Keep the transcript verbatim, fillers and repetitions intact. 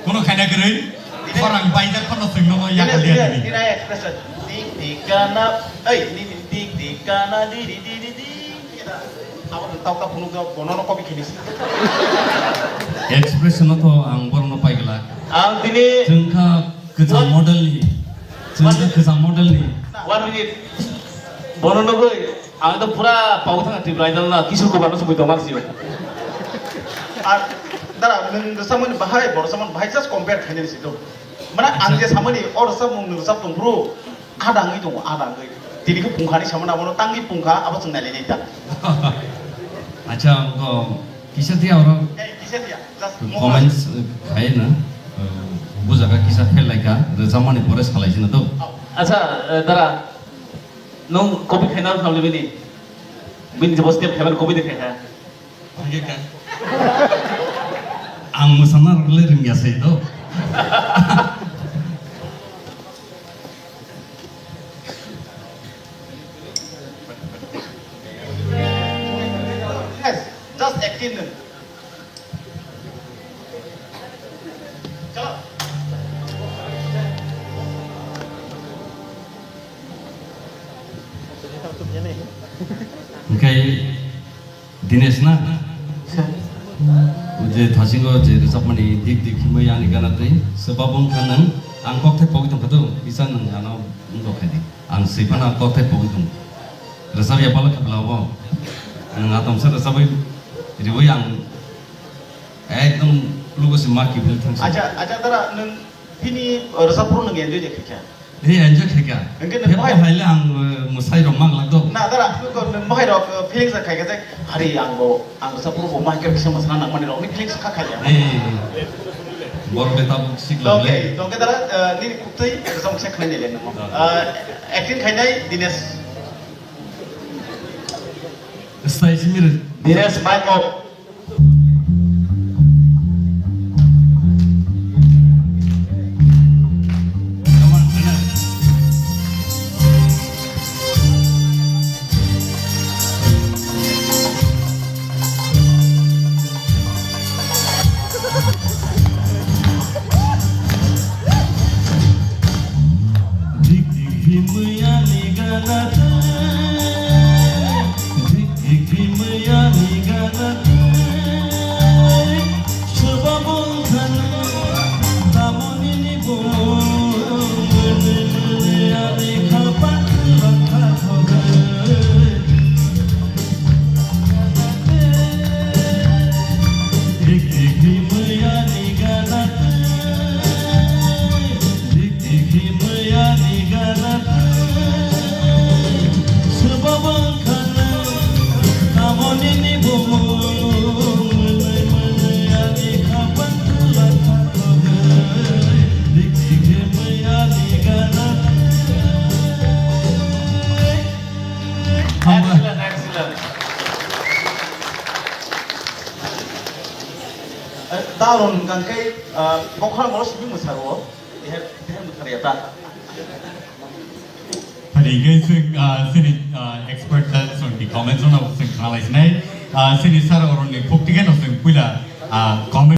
Kono khaina kwrwi, khorang baijak phano chwng nono yakal dia tini. Tini expression. Tik tik kana, ei, nini tik tik kana, diri diri di. Abo tau ta phunuk do, bono no copy khini si. Expression no to ang borok no paigla. Ang tini chwng kha kwcham model ni. Chwng kha kwcham model ni. One minute. Bono nugwi. Ang to pura pau thang Tripura idol na Kishore Kumar no sumui tongma sio. Ar dara nwng rwchapmani bahai, bo rwchapmani bahai just compare khainani si do. Mana ang je samani o rwchapmung nwng rwchap tong phuru adangwi tongo, adangwi. Tini khe pungkhani samani abono tangwi pungkha, abo chwng nailai nai ta. Acha, ang to kisa dia oro. Eh, kisa dia, just comments, eh, khai na, eh, bujaga kisa fail laika, rwchapmani pore salai jina to. Acha, eh, dara. Nung copy khaina rw khamle bini. Bini jebo step khaimani copy de khaikha. Ang mwsana rwle rwngya se do. Yes, just acting nung. Hwnkhe Dinesh na? Sir. O je thasingo je rwchapmani dik dik himwi ani gana twi swbabo wngkha nwng, ang kokthai pogwi tongkha to, kisa nwng ano wngkha khaidi. Ang swi phano ang kokthai pogwi tongo. Rwchap ya pala khe bwla bo. Nwng atomsa rwchapwi riwi ang ekdom lugo se ma kiphil thangsi. Acha, acha, dara, nwng bini rwchap phuru nwng enjoy je khaikha? Ee, enjoy khaikha. Hwnkhe nwng mohai haile ang, eh, mwsai rok mang lak do. Na, dara, nwng mohai rok, eh, feelings khaikha je, hari ang bo, ang rwchap phuru bo mohai khe kisa mwsana nangmani rokni feelings kha khaikha. Ee, borok de tabuk sikla le. Tongkhe, tongkhe dara, eh, nini kuktwi rwchap kisa khnai nai le nang. Ah. Eh, acting khainai Dinesh. Style simi rw-, Dinesh mic off. Dik dik himwi ani gana twi, dik dik himwi ani gana twi, swbabo wngkha nwng, tamoni ni bumung, mwnwi mwnwi ani khapan rwkha thogwi. Hambai. Excellent, excellent. Eh, Darun hwnkha khe, ah, bokhorok simi mwsaro, deher, deher mwsarya ta. Phani hwnkhe chwng, ah, chini, ah, expert ta chwng ni comments rok no chwng khna lai sinai. Ah, chini sir oroni khuk tikhe no chwng puila, ah, comment